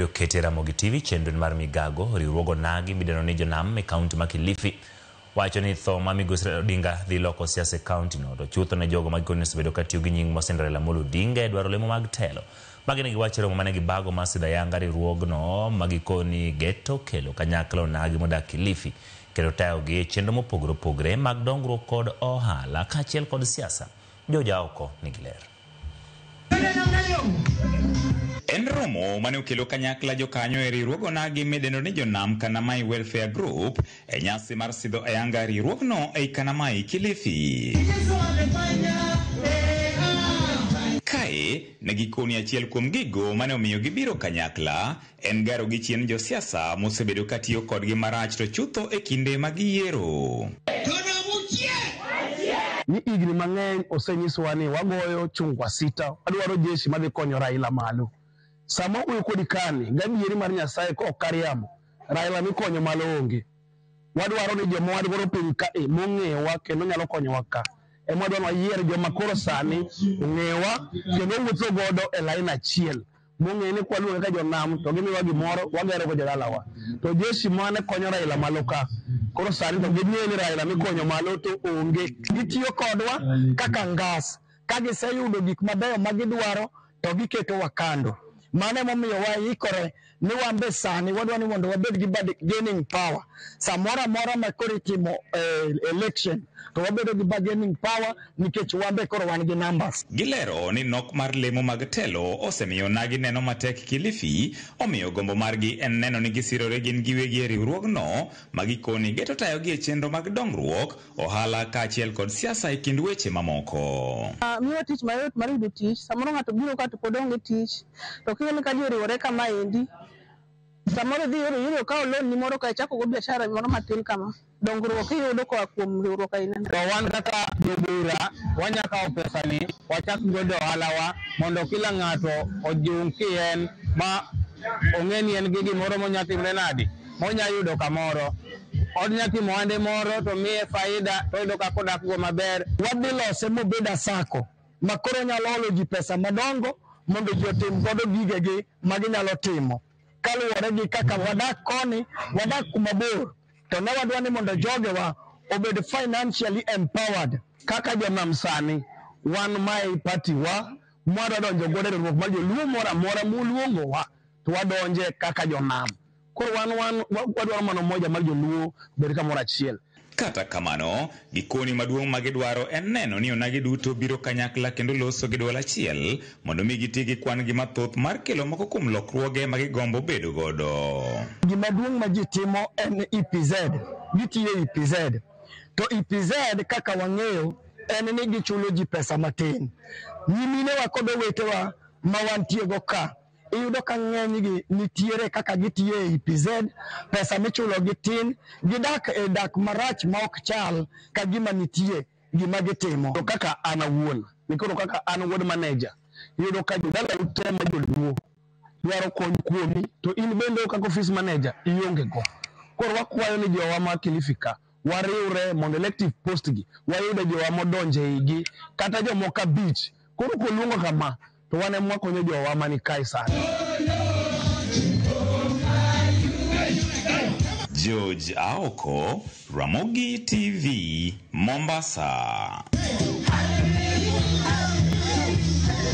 Bende okete e Ramogi TV chenro mar Migago, riwruog onagi midendo ni Jonam e kaunti ma Kilifi wacho ni tho ma migosi Raila Odinga dhi loko siasa e kaunti no to chutho ne jogo ma gikone osebedo ka tiyo gi nying mosindo Raila Amolo Odinga e dwaro lemo mag telo. Magi ne giwacho e romo mane gibago mar sidho ayanga riwruogno ma gikoni geto kelo kanyakla onagi modak Kilifi kendo tayogi e chenro mopogore opogore mag dongruok kod ohala kaachiel kod siasa. George Aoko nigi ler. En romo mane okelo kanyakla jokanyo e riwruog onagi midendo ni Jonam Kanamai Welfare Group e nyasi mar sidho ayanga riwruogno ei Kanamai, Kilifi. Kae ne gikoni achiel kuom gigo mane omiyo gibiro kanyakla en garo gi chien josiasa mosebedo katiyo kodgi marach to chutho e kinde mag yiero. Ni higni mang'eny osenyiswa ni wagoyo chungwa sita, wadwaro jeshi madhi konyo Raila malo. Sama wuoyo kodi kani, gadieri mar Nyasaye ka ok kariambo, Raila mikonyo malo onge. Wadwaro ni joma wadwaro piny kae mong'eyowa kendo nyalo konyowa ka. Ema wadwaro ni wayier joma koro sani ong'eyowa kendo wuotho godo e lain achiel. Mong'eyo ni kwaluonge kaka jonam to gimiwa gimoro wagero go jodalawa. To jeshi mane konyo Raila malo ka, koro sani to ging'eyo ni Raila mikonyo malo to onge. Gitiyo kodwa kaka ngas. Ka giseyudo gik mabeyo ma gidwaro to giketowa kando. Mano emomiyo waikore ni wan be sani wadwa ni mondo wabed gi bargaining power. Samoro amora ma koro itimo election to wabedo gi bargaining power nikech wan be koro wan gi numbers. Gilero ni nok mar lemo mag telo osemiyo onagi neno matek Kilifi, omiyo gombo margi en neno ni gisirore gin giwegi e riwruogno ma gikoni geto tayogi e chenro mag dongruok, ohala kaachiel kod siasa e kind weche mamoko. Miwa tich mayot mar yudo tich. Samoro ng'ato biro ka to pod onge tich. To kineno ka ji oriwore kamaendi, samoro idhi yudo kawo loan ni moro ka ichako go biashara moro matin kama. Dongruok iyudo koa kuom riwruok aina ni. To wan kaka jobura wanya kawo pesa ni wachak godo ohalawa mondo kila ng'ato ojung kien ma ong'e ni en gi gimoro monya timre nadi monya yudo kamoro. Onya timo ohande moro to miye faida to oyudo kaka odak go maber. Wadhi lose mobed a sacco ma koro nyalo holo ji pesa madongo mondo ji otim godo gigegi ma ginyalo timo. Kaluwore gi kaka wadak koni, wadak kuma bor, to ne wadwa ni mondo jogewa obed financially empowered. Kaka jonam sani, wan mae party wa, mwadwa donjo godo e riwruok mar joluo moro amora muluongowa, to wadonje kaka jonam. Koro wan wadwaro mana umoja mar joluo bed kamoro achiel. Kata kamano, gikoni maduong' ma gidwaro en neno ni onagi duto biro kanyakla kendo loso gi duol achiel mondo mi giti gi kwan gi mathoth mar kelo moko kuom lokruoge ma gigombo bedo godo. Gima duong' ma ji timo en EPZ, gitiyo e EPZ. To EPZ kaka wang'eyo en ni gichulo ji pesa matin. Nyiminewa kod owetewa ma wantie go ka, iyudo ka ng'enygi nitiere kaka gitiyo e EPZ, pesa michulo gi tin, gidak e dak marach ma ok chal ka gima nitie gima gitimo. To kaka an awuon, nikoro kaka an wuod manager, iyudo ka jodalau te ma joluo dwaro kony kuomi, to in bende kaka office manager ionge go. Koro wakwayo ni jowa ma Kilifi ka, wariwre mondo elective post gi, wayude jowa modonje igi, kata jomoko abich. Koro koluongo kama, to wan ema wakonyo jowa mani kae sani. George Aoko, Ramogi TV, Mombasa.